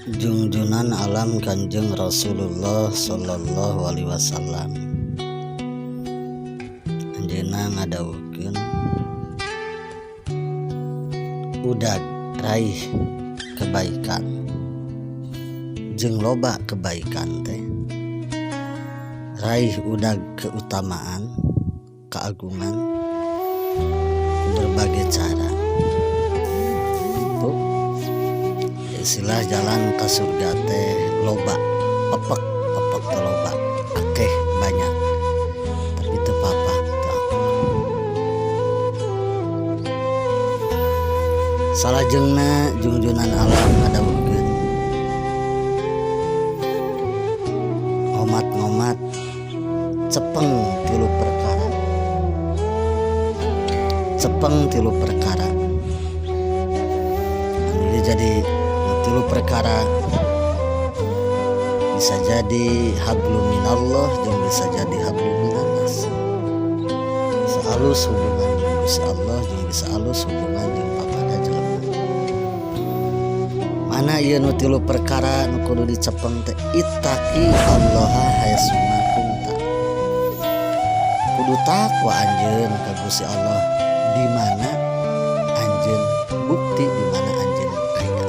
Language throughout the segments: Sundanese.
Jungjunan alam Kanjeng Rasulullah sallallahu alaihi wasallam. Anjeunna ngadawuhkeun udag raih kebaikan jeung loba kebaikan teh raih udag keutamaan keagungan berbagai cara. Tuh istilah jalan ke surga teh loba, pepek pepek teh loba, akeh banyak, tapi teu papak, teu akur. Salajengna jungjunan alam ngadawuhkeun ngomat-ngomat cepeng tilu perkara, cepeng tilu perkara. Anu jadi tilu perkara bisa jadi hablum minallah jeung bisa jadi hablum minannas, bisa alus hubungan jeung Gusti Allah jeung bisa alus hubungan jeung papada jelema. Mana ieu nu tilu perkara nu kudu dicepeng teh? Ittaqi Allaha haitsuma kunta, kudu takwa anjeun ka Gusti Allah di mana anjeun bukti, di mana anjeun aya.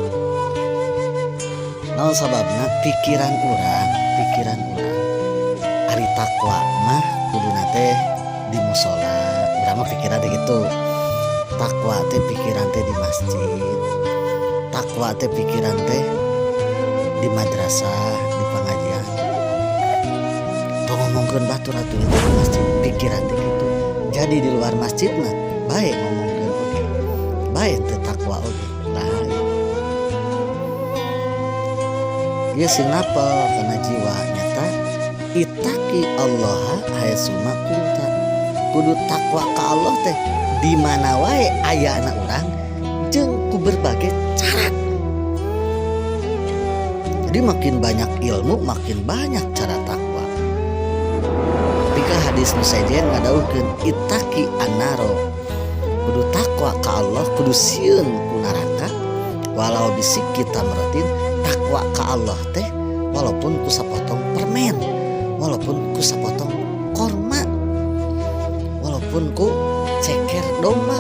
Naon sababna? Pikiran urang, pikiran urang ari takwa mah kuduna teh di musola. Urang mah pikiran teh gitu, takwa teh pikiran teh di masjid, takwa teh pikiran teh di madrasah, di pengajian, tong ngomongkeun batur atuh di masjid, pikiran teh gitu. Jadi di luar masjid mah bae ngomongkeun oge bae, teu takwa oge lain. Ieu sing napel kana jiwa nyata ittaqi Allah haitsuma kunta, kudu takwa ka Allah teh di mana wae ayana urang jeung ku berbagai cara. Jadi makin banyak ilmu makin banyak cara takwa. Ketika hadis nu sejen ngadawuhkeun ittaqi annaro, kudu takwa ka Allah, kudu sieun ku neraka walau bisyiqqi tamratin. Takwa ka Allah teh walaupun ku sapotong permen, walaupun ku sapotong korma, walaupun ku ceker domba,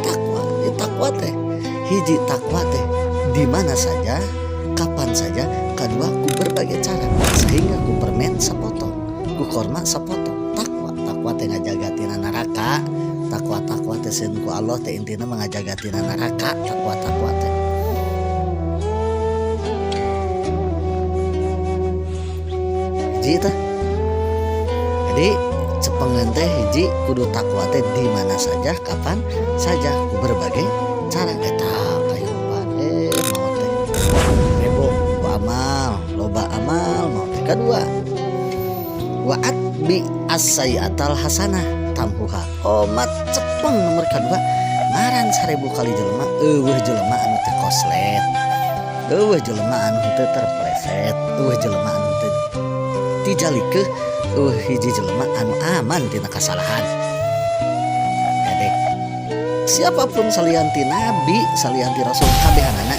takwa. Di takwa teh hiji, takwa teh di mana saja, kapan saja, kedua ku berbagai cara, sehingga ku permen sapotong, ku korma sapotong, takwa. Takwa teh ngajaga tina neraka. Takwa, takwa teh sieun ku Allah teh intina mah ngajaga tina neraka. Takwa, takwa teh hiji teh. Jadi cepengeun teh hiji, kudu takwa teh di mana saja, kapan saja, ku berbagai cara. Eta kahirupan maot teh heboh ku amal, loba amal maot teh. Kedua, wa atbi as-sayyi'atal hasanah tamhuha. Omat cepeng nomor kedua, ngaran 1000 kali jelema eueuh jelema anu teu koslet, eueuh jelema anu teu terpleset, eueuh jelema anu teu tijalikeuh, eueuh hiji jelema anu aman tina kasalahan. Dedek siapapun salian ti nabi, salian ti rasul, kabehanana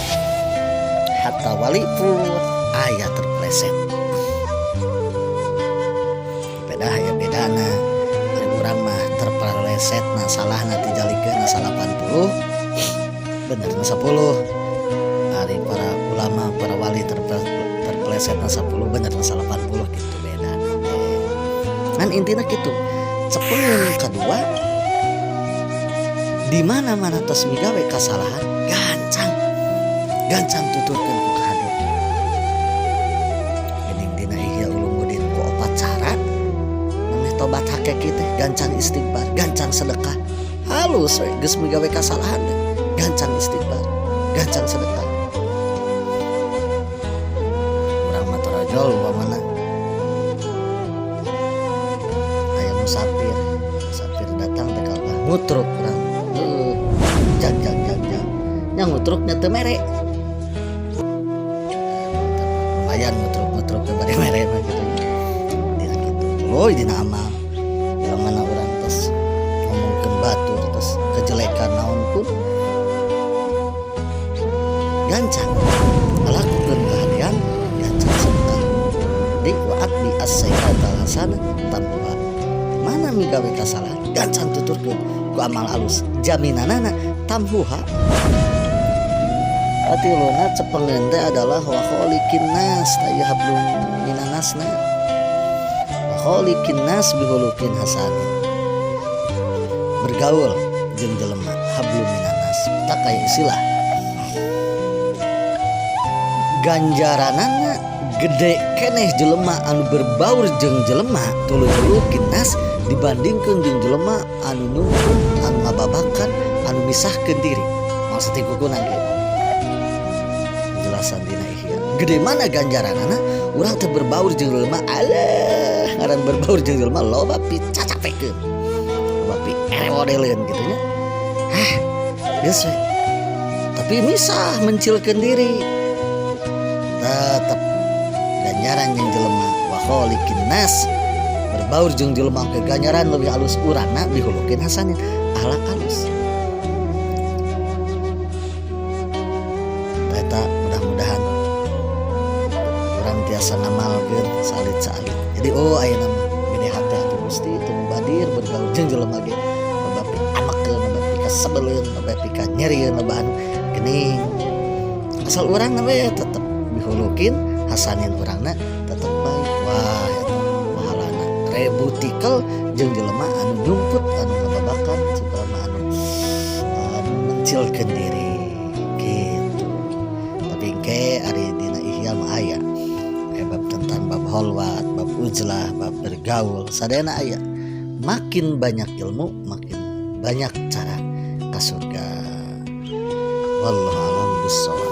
hatta wali pun aya terpleset. Beda aya bedana. Ari urang mah terpleset na salahna tijalikeun na 80, bener na 10. Ari para ulama, para wali terpleset na 10, bener na 80, gitu beda. Ngan intina kitu. Cepengeun kedua, di mana-mana tos migawe kasalahan, gancang gancang tuturkeun ku kahade. Geuning dina Ihya Ulumuddin ku opat cara memeh tobat hakiki teh gancang istighfar, gancang sedekah. Halus we geus migawe kasalahan teh gancang istighfar, gancang sedekah. Urang mah torojol umpamana aya musafir, musafir datang teh kalbah ngutruk urang. Jag jag jag jag. Nya ngutruknya teu mere. Lumayan ngutruk-ngutruk ke bari mere mah gitu nya. Dina kitu. Tuluy dina amal. Bila mana urang tos ngomongkeun batur, tos kejelekan naon pun gancang ngalakukeun kahadean. as-sayyi'atal hasanah tamhuha. Mana migawe kasalahan gancang tuturkeun ku amal alus, jaminanana tamhuha. Katiluna cepengeun teh adalah wa khaliqin nas, ta ieu hablum minannasna. Wa khaliqin nas bihulukin hasanin. Bergaul jeung jelema hablum minannas, tak kaya istilah ganjaranana gede keneh jelema anu berbaur jeung jelema tuluy-hulukin nas dibandingkeun jeung jelema anu nyumput, anu ngababakan, anu misahkeun diri. Maksudnya kuku nangge penjelasan dina Ihya. Gede mana ganjaranana urang teh berbaur jeung jelema, alah ngaran berbaur jeung jelema loba picacapekeun, loba pi erewodeleun kitu nya. Hah, geus we. Tapi misah mencilkeun diri. Tetep ganjaran jeung jelema wa khaliqin nas, berbaur jeung jelema ke ganjaran lebih alus urangna bihulukin hasanin, akhlak alus. Eta mudah-mudahan urang tiasa ngamalkeun salit-salit. Jadi oh ayeuna mah gede hate atuh Gusti teu mubadir bergaul jeung jelema ge loba pi amekeun, loba pi kasebeleun, loba pi kanyerieun, loba anu geuning. Asal urangna we tetep bihulukin hasanin, urangna tetep baik. Wah eta pahalana rebutikel jeung jelema anu nyumput, anu ngababakan, suka anu mencilkeun diri gitu. Tapi engke ari dina Ihya mah aya bab tentang bab holwat, bab uzlah, bab bergaul, sadayana aya. Makin banyak ilmu, makin banyak cara ka surga. Wallahu a'lam bishawab.